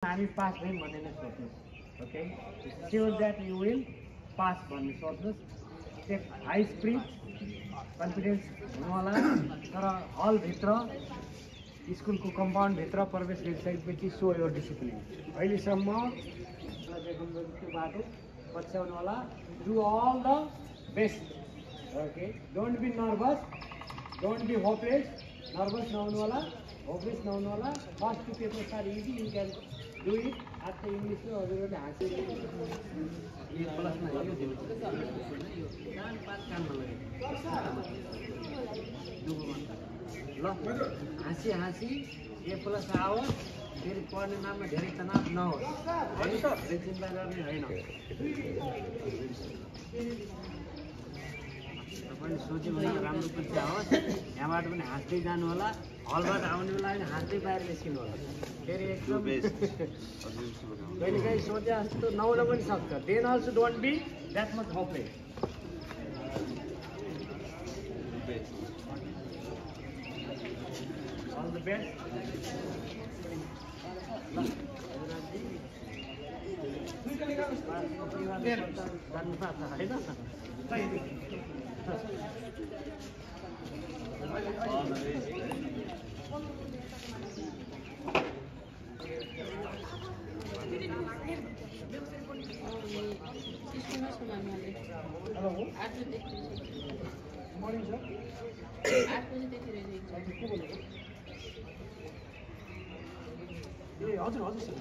हामी पास भयौँ भन्ने नै सोच्नुहोस् okay sure that you will pass भन्ने सोच्नुहोस् टेक हाई स्पिरिट कन्फिडेन्स हुनु होला तर हलभित्र स्कुलको कम्पाउन्डभित्र प्रवेश गरिसकेपछि सो यो डिसिप्लिन अहिलेसम्म त्यो बाटो पछ्याउनु होला do all the best okay don't be nervous don't be hopeless nervous नहुनु होला होपलेस नहुनु होला first two paper are easy you can do it आफ्नो इङ्ग्लिसमा हजुरहरूले हाँसेर ल हाँसी हाँसी ए प्लस आओस् फेरि पढ्ने नाममा धेरै तनाव नहोस् है चिन्ता गर्ने होइन तपाईँले सोच्यो भने राम्रो परीक्षा होस् यहाँबाट पनि हाँस्दै जानु होला हलबाट आउने बेला पनि हाँस्दै बाहिर निस्किनु होला फेरि एकदम कहिलेकाहीँ सोचे जस्तो नहुन पनि सक्छ then also don't be that much hopeless all the best जानु पर्छ होइन हेलो मर्निङ सर 8 बजेदेखि रेडी छ के बोलेको ए हजुर हजुर सर